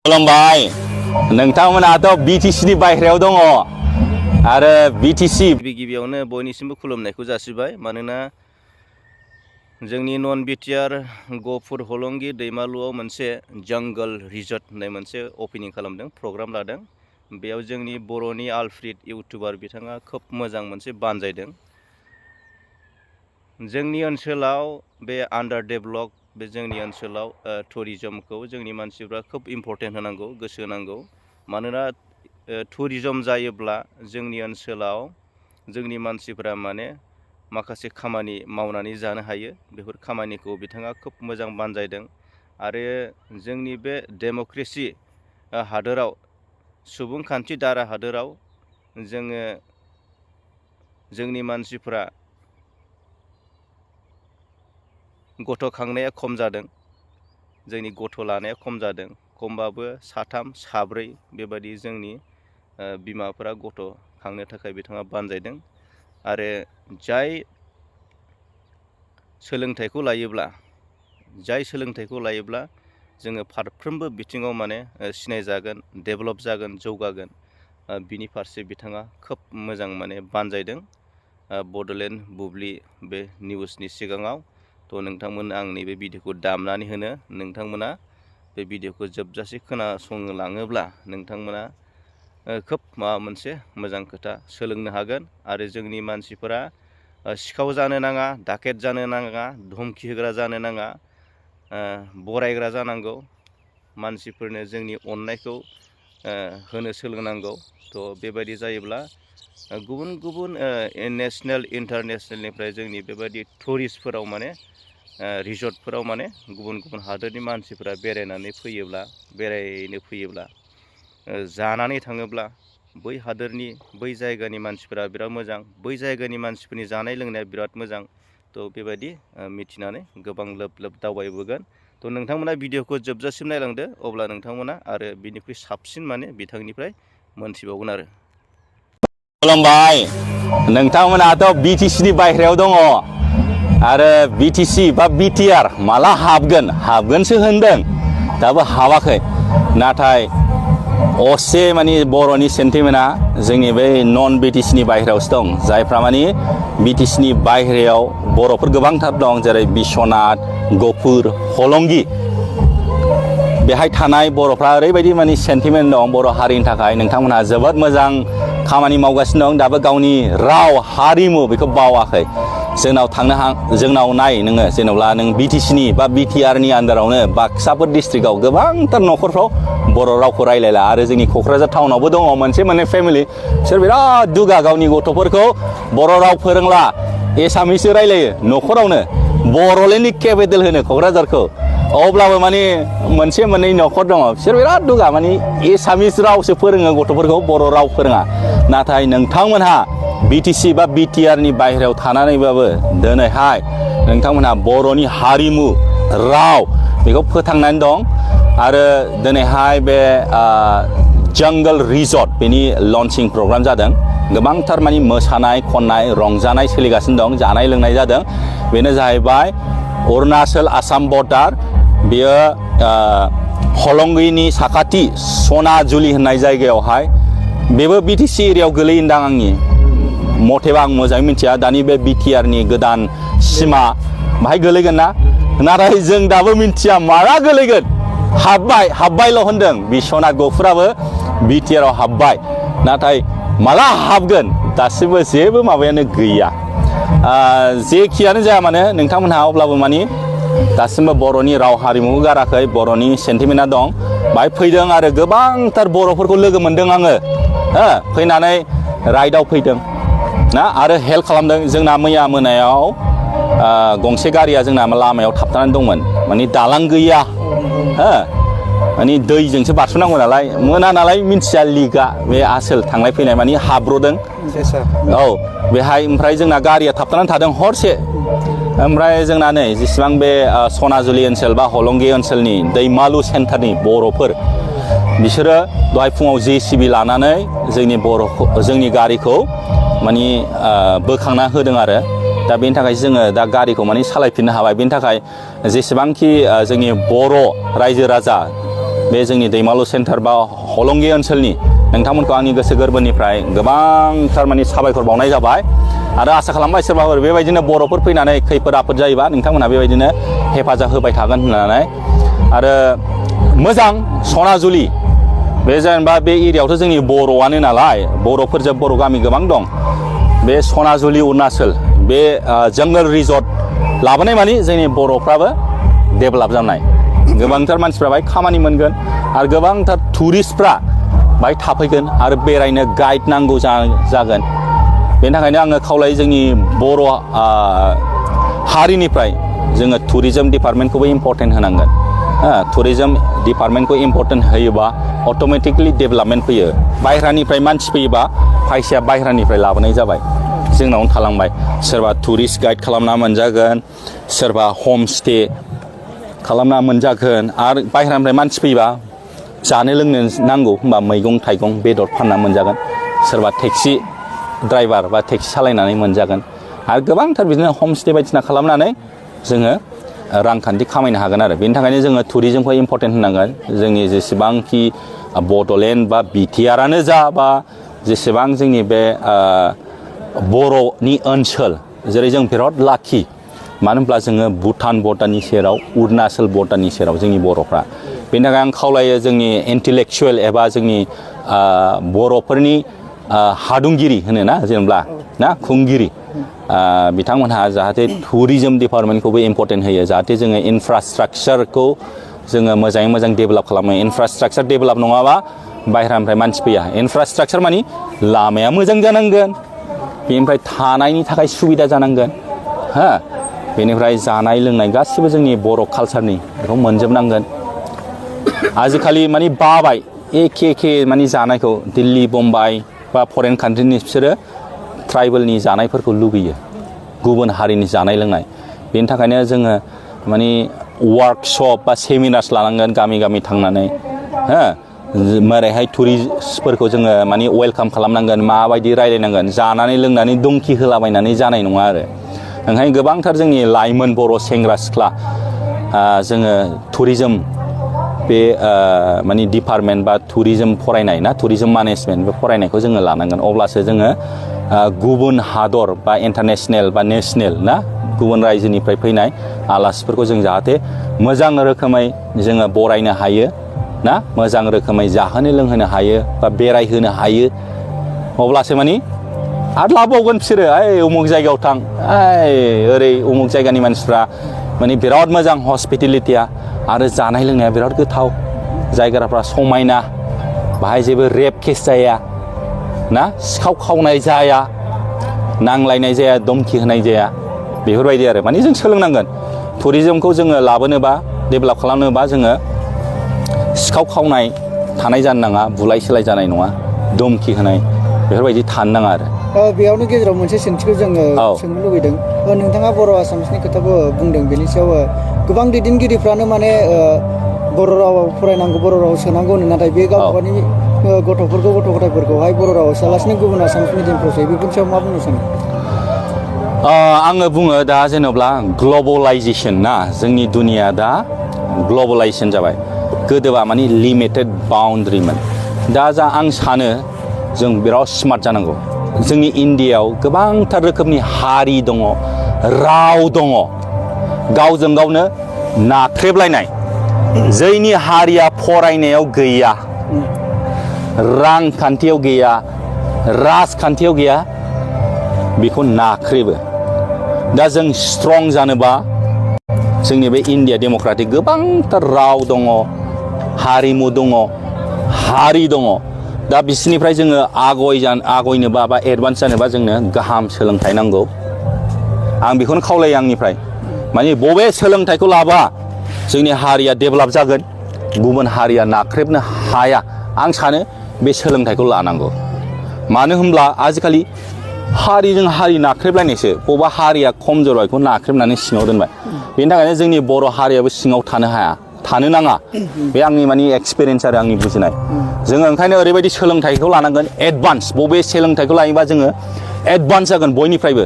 खुलुमबाय नोंथांमोनाथ' बिटिसिनि बायह्रायाव दङ आरो बिटिसि गिबियावनो बयनिसिमबो खुलुमनायखौ जासिबाय मानोना जोंनि नन बिटिआर गफुर हलंगि दैमालुआव मोनसे जंगल रिजर्ट होननाय मोनसे अपेनिं खालामदों प्रग्राम लादों बेयाव जोंनि बर'नि आलफ्रेड इउटुबार बिथाङा खोब मोजां मोनसे बानजायदों जोंनि ओनसोलाव बे आन्डार डेभेलप बे जोंनि ओनसोलाव टुरिजमखौ जोंनि मानसिफ्रा खोब इम्पर्टेन्ट होनांगौ गोसो होनांगौ मानोना टुरिजम जायोब्ला जोंनि ओनसोलाव जोंनि मानसिफ्रा माने माखासे खामानि मावनानै जानो हायो बेफोर खामानिखौ बिथाङा खोब मोजां बानजायदों आरो जोंनि बे डेम'क्रेसि हादोराव सुबुंखान्थि दारा हादोराव जोङो जोंनि मानसिफ्रा गथ' खांनाया खम जादों जोंनि गथ' लानाया खम जादों खमबाबो साथाम साब्रै बेबायदि जोंनि बिमाफोरा गथ' खांनो थाखाय बिथाङा बानजायदों आरो जाय सोलोंथाइखौ लायोब्ला जोङो फारफ्रोमबो बिथिङाव माने सिनायजागोन डेभेलप जागोन जौगागोन बिनि फारसे बिथाङा खोब मोजां माने बानजायदों बड'लेण्ड बुब्लि बे निउसनि सिगाङाव थ' नोंथांमोन आं नैबे भिडिअखौ दामनानै होनो नोंथांमोना बे भिडिअखौ जोबजासे खोनासंनो लाङोब्ला नोंथांमोना खोब माबा मोनसे मोजां खोथा सोलोंनो हागोन आरो जोंनि मानसिफोरा सिखाव जानो नाङा डाकेट जानो नाङा धमखि होग्रा जानो नाङा बरायग्रा जानांगौ मानसिफोरनो जोंनि अननायखौ होनो सोलोंनांगौ थ' बेबायदि जायोब्ला गुबुन गुबुन नेसनेल इन्टारनेसनेलनिफ्राय जोंनि बेबायदि टुरिस्टफोराव माने रिजर्टफोराव माने गुबुन गुबुन हादोरनि मानसिफोरा बेरायनो फैयोब्ला जानानै थाङोब्ला बै हादोरनि बै जायगानि मानसिफोरा बिराद मोजां बै जायगानि मानसिफोरनि जानाय लोंनाया बिराद मोजां थ' बेबायदि मिथिनानै गोबां लोब लोब दावबायबोगोन थ' नोंथांमोना भिडिअखौ जोबजासिम नायलांदो अब्ला नोंथांमोना आरो बिनिख्रुइ साबसिन माने बिथांनिफ्राय मोनथिबावगोन आरो खुलुमबाय नोंथांमोनाथ' बिटिसिनि बायह्रायाव दङ आरो बिटिसि बा बिटिआर माला हाबगोनसो होनदों दाबो हाबाखै नाथाय असे माने बर'नि सेन्टिमेन्टआ जोंनि बै नन बिटिसिनि बायह्रायावसो दं जायफ्रा माने बिटिसिनि बायह्रायाव बर'फोर गोबांथार दं जेरै बिश्वनाथ गफुर हलंगि बेहाय थानाय बर'फ्रा ओरैबायदि माने सेन्टिमेन्ट दं बर' हारिनि थाखाय नोंथांमोनहा जोबोद मोजां खामानि मावगासिनो दं दाबो गावनि राव हारिमु बेखौ बावाखै जोंनाव नाय नोङो जेनेबा नों बिटिसिनि बा बिटिआरनि आन्दारावनो बाक्साफोर डिस्ट्रिक्टआव गोबांथार न'खरफ्राव बर' रावखौ रायलायला आरो जोंनि क'क्राझार टाउनावबो दङ मोनसे मोननै फेमिलि बिसोर बिराद दुगा गावनि गथ'फोरखौ बर' राव फोरोंला एसामिससो रायलायो न'खरावनो बर'लेण्डनि केपिटेल होनो क'क्राझारखौ अब्लाबो माने मोनसे मोननै न'खर दङ बिसोर बिराद दुगा माने एसामिस रावसो फोरोङो गथ'फोरखौ बर' राव फोरोङा नाथाय नोंथांमोनहा बिटिसि बा बिटिआरनि बायह्रायाव थानानैबाबो दिनैहाय नोंथांमोनहा बर'नि हारिमु राव बेखौ फोथांनानै दं आरो दिनैहाय बे जंगल रिजर्ट बेनि लन्चिं प्रग्राम जादों गोबांथार माने मोसानाय खननाय रंजानाय सोलिगासिनो दं जानाय लोंनाय जादों बेनो जाहैबाय अरुणाचल आसाम बर्डार बेयो हलंगिनि साखाथि सनाजुलि होननाय जायगायावहाय बेबो बिटिसि एरियायाव गोलैयोदां आंनि मथेबा आं मोजाङै मिथिया दानि बे बिटिआरनि गोदान सिमा बाहाय गोलैगोन ना नाथाय जों दाबो मिथिया माला गोलैगोन हाबबायल' होनदों बिश्वनाथ गफुराबो बिटिआराव हाबबाय नाथाय माला हाबगोन दासिमबो जेबो माबायानो गैया जेखियानो जाया मानो नोंथांमोनहा अब्लाबो माने दासिमबो बर'नि राव हारिमुखौ गाराखै बर'नि सेन्टिमेन्टआ दं बाहाय फैदों आरो गोबांथार बर'फोरखौ लोगो मोनदों आङो फैनानै राइडआव फैदों ना आरो हेल्प खालामदों जोंना मैया मोनायाव गंसे गारिया जोंना लामायाव थाबथानानै दंमोन माने दालां गैया माने दैजोंसो बारस'नांगौ नालाय मोना नालाय मिन्थिया लिगा बे आसोल थांलाय फैनाय माने हाब्र'दों औ बेहाय ओमफ्राय जोंना गारिया थाबथानानै थादों हरसे ओमफ्राय जोंना नै जेसेबां बे सनाजुलि ओनसोल बा हलंगि ओनसोलनि दैमालु सेन्टारनि बर'फोर बिसोरो दहाय फुङाव JCB लानानै जोंनि गारिखौ माने बोखांना होदों आरो दा बेनि थाखाय जोङो दा गारिखौ माने सालायफिननो हाबाय बेनि थाखाय जेसेबांखि जोंनि बर' रायजो राजा बे जोंनि दैमालु सेन्टार बा हलंगि ओनसोलनि नोंथांमोनखौ आंनि गोसो गोरबोनिफ्राय गोबांथार माने साबायखर बावनाय जाबाय आरो आसा खालामबाय सोरबाफोर बेबायदिनो बर'फोर फैनानै खैफोद आफोद जायोबा नोंथांमोनहा बेबायदिनो हेफाजाब होबाय थागोन होननानै आरो मोजां सनाजुलि बे जेनेबा बे एरियायावथ' जोंनि बर'आनो नालाय बर'फोरजों बर' गामि गोबां दं बे सनाजुलि अरुणाचल बे जंगल रिजर्ट लाबोनाय मानि जोंनि बर'फ्राबो डेभेलप जानाय गोबांथार मानसिफ्रा बाहाय खामानि मोनगोन आरो गोबांथार टुरिस्टफ्रा बाहाय थाफैगोन आरो बेरायनो गाइड नांगौ जागोन बेनि थाखायनो आङो खावलायो जोंनि बर' हारिनिफ्राय जोङो टुरिजम डिपार्टमेन्टखौबो इम्परटेन्ट होनांगोन टुरिजम डिपार्टमेन्टखौ इम्परटेन्ट होयोबा अट'मेटिकलि डेभेलपमेन्ट फैयो बायह्रानिफ्राय मानसि फैयोबा फैसाया बायह्रानिफ्राय लाबोनाय जाबाय जोंनावनो थालांबाय सोरबा टुरिस्ट गाइड खालामना मोनजागोन सोरबा हम स्टे खालामना मोनजागोन आरो बायह्रानिफ्राय मानसि फैयोबा जानो लोंनो नांगौ होनबा मैगं थाइगं बेदर फानना मोनजागोन सोरबा टेक्सि ड्राइभार बा टेक्सि सालायनानै मोनजागोन आरो गोबांथार बिदिनो हम स्टे बायदिसिना खालामनानै जोङो रांखान्थि खामायनो हागोन आरो बेनि थाखायनो जोङो टुरिजमखौ इम्परटेन्ट होनांगोन जोंनि जेसेबांखि बड'लेण्ड बा बिटिआरआनो जा बा जेसेबां जोंनि बे बर'नि ओनसोल जेरै जों बिराद लाखि मानो होनब्ला जोङो भुटान बर्डारनि सेराव अरुणाचल बर्डारनि सेराव जोंनि बर'फ्रा बेनि थाखाय आं खावलायो जोंनि इन्टेलेक्सुवेल एबा जोंनि बर'फोरनि हादुंगिरि होनोना जेनेबा ना खुंगिरि बिथांमोनहा जाहाथे टुरिजम डिपार्टमेन्टखौबो इम्परटेन्ट होयो जाहाथे जोङो इनफ्रास्ट्राक्चारखौ जोङो मोजाङै मोजां डेभेलप खालामो इनफ्रास्ट्राक्चार डेभेलप नङाबा बायह्रानिफ्राय मानसि फैया इनफ्रास्ट्राक्चार मानि लामाया मोजां जानांगोन बेनिफ्राय थानायनि थाखाय सुबिदा जानांगोन हा बेनिफ्राय जानाय लोंनाय गासिबो जोंनि बर' कालचारनि बेखौ मोनजोबनांगोन आजिखालि मानि बाबाय एखे मानि जानायखौ दिल्ली बम्बाइ बा फरेन कान्ट्रिनि बिसोरो ट्राइबेलनि जानायफोरखौ लुगैयो गुबुन हारिनि जानाय लोंनाय बेनि थाखायनो जोङो मानि वार्कशप बा सेमिनार्स लानांगोन गामि गामि थांनानै हो मारैहाय टुरिस्टफोरखौ जोङो मानि वेलकाम खालामनांगोन माबायदि रायलायनांगोन जानानै लोंनानै दंखि होलाबायनानै जानाय नङा आरो ओंखायनो गोबांथार जोंनि लाइमोन बर' सेंग्रा सिख्ला जोङो टुरिजम बे मानि डिपार्टमेन्ट बा टुरिजम फरायनाय ना टुरिजम मेनेजमेन्ट बे फरायनायखौ जोङो लानांगोन अब्लासो जोङो गुबुन हादर बा इन्टारनेसनेल बा नेसनेल ना गुबुन रायजोनिफ्राय फैनाय आलासिफोरखौ जों जाहाथे मोजां रोखोमै जोङो बरायनो हायो ना मोजां रोखोमै जाहोनो लोंहोनो हायो बा बेरायहोनो हायो अब्लासो मानि आरो लाबावगोन बिसोरो उमुक जायगायाव थां ओरै उमुक जायगानि मानसिफ्रा मानि बिराद मोजां हस्पिटेलिटिया आरो जानाय लोंनाया बिराद गोथाव जायगाफ्रा समायना बाहाय जेबो रेप केस जाया ना सिखाव खावनाय जाया नांलायनाय जाया धमकि होनाय जाया बेफोरबायदि आरो मानि जों सोलोंनांगोन टुरिजमखौ जोङो लाबोनोबा डेभेलप खालामनोबा जोङो सिखाव खावनाय थानाय जानो नाङा बुलाय सोलाय जानाय नङा धमकि होनाय बेफोरबायदि थानो नाङा आरो बेयावनो गेजेराव मोनसे सोंथिखौ जोङो सोंनो लुबैदों नोंथाङा बर' आसामिसनि खोथाबो बुंदों बेनि सायाव गोबां दैदेनगिरिफ्रानो माने बर' रावाव फरायनांगौ बर' रावाव सोनांगौ नाथाय बे गावबागावनि गथ'फोरखौ गथ' गथायफोरखौहाय बर' रावाव सोआलासिनो गुबुन आसामिस मिडियामफ्राव सोयो बेफोरनि सायाव मा बुंनो सानो आङो बुङो दा जेनेबा ग्लबेलाइजेसन ना जोंनि दुनिया दा ग्लबेलाइजेसन जाबाय गोदोबा मानि लिमिटेड बाउन्ड्रिमोन दा आं सानो जों बिराद स्मार्ट जानांगौ जोंनि इण्डियायाव गोबांथार रोखोमनि हारि दङ राव दङ गावजों गावनो नाख्रेबलायनाय जायनि हारिया फरायनायाव गैया रांखान्थियाव गैया राजखान्थियाव गैया बेखौ नाख्रेबो दा जों स्ट्रं जानोबा जोंनि बे इण्डिया डेम'क्रेटिक गोबांथार राव दङ हारिमु दङ हारि दङ दा बिसोरनिफ्राय जोङो आगयनोबा बा एडभान्स जानोबा जोंनो गाहाम सोलोंथाइ नांगौ आं बेखौनो खावलायो आंनिफ्राय माने बबे सोलोंथाइखौ लाबा जोंनि हारिया डेभेलप जागोन गुबुन हारिया नाख्रेबनो हाया आं सानो बे सोलोंथाइखौ लानांगौ मानो होनब्ला आजिखालि हारिजों हारि नाख्रेबलायनायसो बबेबा हारिया खम जरबायखौ नाख्रेबनानै सिङाव दोनबाय बेनि थाखायनो जोंनि बर' हारियाबो सिङाव थानो हाया थानो नाङा बे आंनि माने एक्सपिरियेन्स आरो आंनि बुजिनाय जोङो ओंखायनो ओरैबायदि सोलोंथाइखौ लानांगोन एडभान्स बबे सोलोंथाइखौ लायोबा जोङो एडभान्स जागोन बयनिफ्रायबो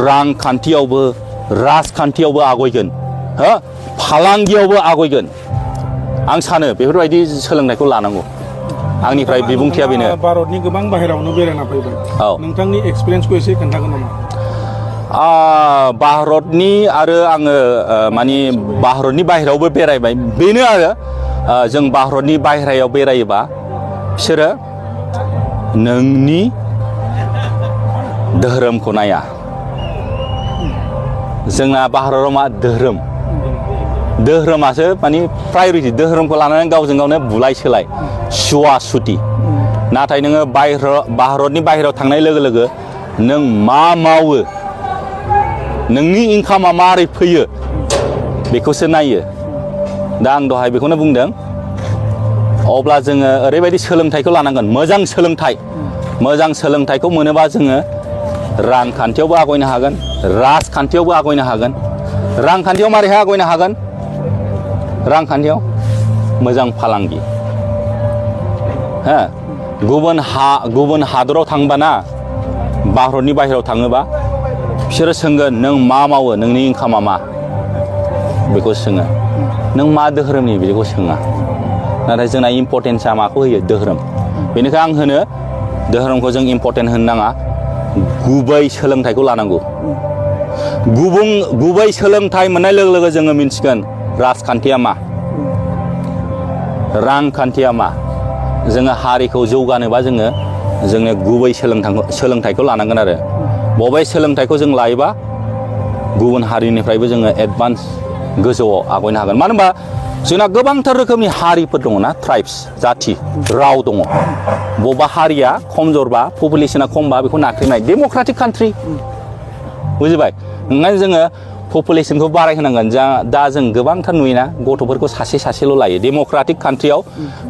रांखान्थियावबो राजखान्थियावबो आवगायगोन हो फालांगियावबो आवगायगोन आं सानो बेफोरबायदि सोलोंथाइखौ लानांगौ आंनिफ्राय बिबुंथिया बेनो भारतनि गोबां बाहेरावनो बेरायना फैबाय औ नोंथांनि एक्सपिरियेन्सखौ एसे खोन्थागोन नामा भारतनि आरो आङो माने भारतनि बाहेरायावबो बेरायबाय बेनो आरो जों भारतनि बाहेरायाव बेरायोबा बिसोरो नोंनि धोरोमखौ नाया जोंना भारताव मा धोरोमासो माने प्रायरिटि धोरोमखौ लानानै गावजों गावनो बुलाय सोलाय सुवा सुथि नाथाय नोङो भारतनि बाहेरायाव थांनाय लोगो लोगो नों मा मावो नोंनि इनकामा मारै फैयो बेखौसो नायो दा आं दहाय बेखौनो बुंदों अब्ला जोङो ओरैबायदि सोलोंथाइखौ लानांगोन मोजां सोलोंथाइखौ मोनोबा जोङो रांखान्थियावबो आवगायनो हागोन राजखान्थियावबो आवगायनो हागोन रांखान्थियाव मारैहाय आवगायनो हागोन रांखान्थियाव मोजां फालांगि हो गुबुन हादराव थांबाना भारतनि बाहेरायाव थाङोबा बिसोरो सोंगोन नों मा मावो नोंनि इनकामा मा बेखौ सोङो नों मा धोरोमनि बेखौ सोङा नाथाय जोंना इम्परटेन्सआ माखौ होयो धोरोम बेनिखायनो आं होनो धोरोमखौ जों इम्परटेन्ट होनो नाङा गुबै सोलोंथाइखौ लानांगौ गुबै सोलोंथाइ मोननाय लोगो लोगो जोङो मिन्थिगोन राजखान्थिया मा रांखान्थिया मा जोङो हारिखौ जौगानोबा जोङो गुबै सोलोंथाइखौ लानांगोन आरो बबे सोलोंथाइखौ जों लायोबा गुबुन हारिनिफ्रायबो जोङो एडभान्स गोजौआव आवगायनो हागोन मानो होनबा जोंना गोबांथार रोखोमनि हारिफोर दङ ना ट्राइब्स जाथि राव दङ बबेबा हारिया खमजोरबा पपुलेसना खमबा बेखौ नाख्रेबनाय डेम'क्रेटिक कान्ट्रि बुजिबाय ओंखायनो जोङो पपुलेसनखौ बारायहोनांगोन दा जों गोबांथार नुयोना गथ'फोरखौ सासेल' लायो डेम'क्रेटिक कान्ट्रियाव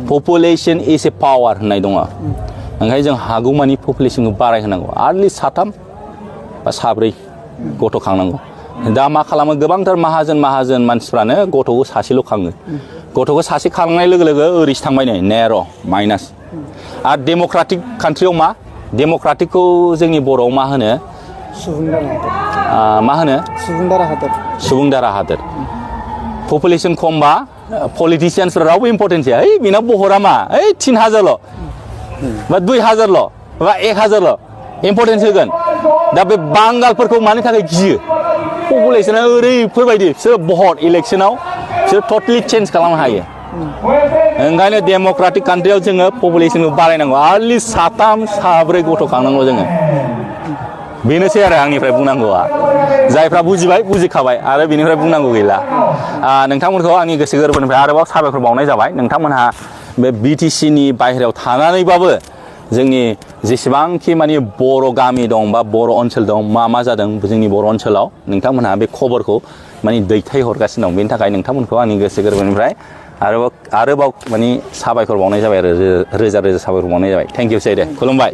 पपुलेसन इज ए पावार होननाय दङ ओंखायनो जों हागौमानि पपुलेसनखौ बारायहोनांगौ आटलिस्ट 3 बा 4 गथ' खांनांगौ दा मा खालामो गोबांथार माहाजोन मानसिफ्रानो गथ'खौ सासेल' खाङो गथ'खौ सासे खांनाय लोगो लोगो ओरैसो थांबाय नै नेर' माइनास आरो डेम'क्रेटिक कान्ट्रियाव मा डेम'क्रेटिकखौ जोंनि बर'आव मा होनो सुबुं दारा हादोर पपुलेसन खमबा पलिटिसियान्सफ्रा रावबो इम्परटेन्ट जाया बेना बहरा मा 3000ल' बा 2000ल' बा 1000ल' इम्परटेन्स होगोन दा बे बांगालफोरखौ मानि थाखाय गियो पपुलेसना ओरैफोरबायदि बिसोर भट इलेक्सनाव बिसोर टटेलि चेन्ज खालामनो हायो ओंखायनो डेम'क्रेटिक कान्ट्रियाव जोङो पपुलेसनखौ बारायनांगौ आटलिस्ट 3 4 गथ' खांनांगौ जोङो बेनोसै आरो आंनिफ्राय बुंनांगौआ जायफ्रा बुजिबाय बुजिखाबाय आरो बेनिफ्राय बुंनांगौ गैला नोंथांमोनखौ आंनि गोसो गोरबोनिफ्राय आरोबाव साबायखर बावनाय जाबाय नोंथांमोनहा बे BTCनि बाहेरायाव थानानैबाबो जोंनि जेसेबांखि माने बर' गामि दं बा बर' ओनसोल दं मा जादों जोंनि बर' ओनसोलाव नोंथांमोनहा बे खबरखौ माने दैथायहरगासिनो दं बेनि थाखाय नोंथांमोनखौ आंनि गोसो गोरबोनिफ्राय आरोबाव माने साबायखर बावनाय जाबाय आरो रोजा साबायखर बावनाय जाबाय थेंक इउ सै दे खुलुमबाय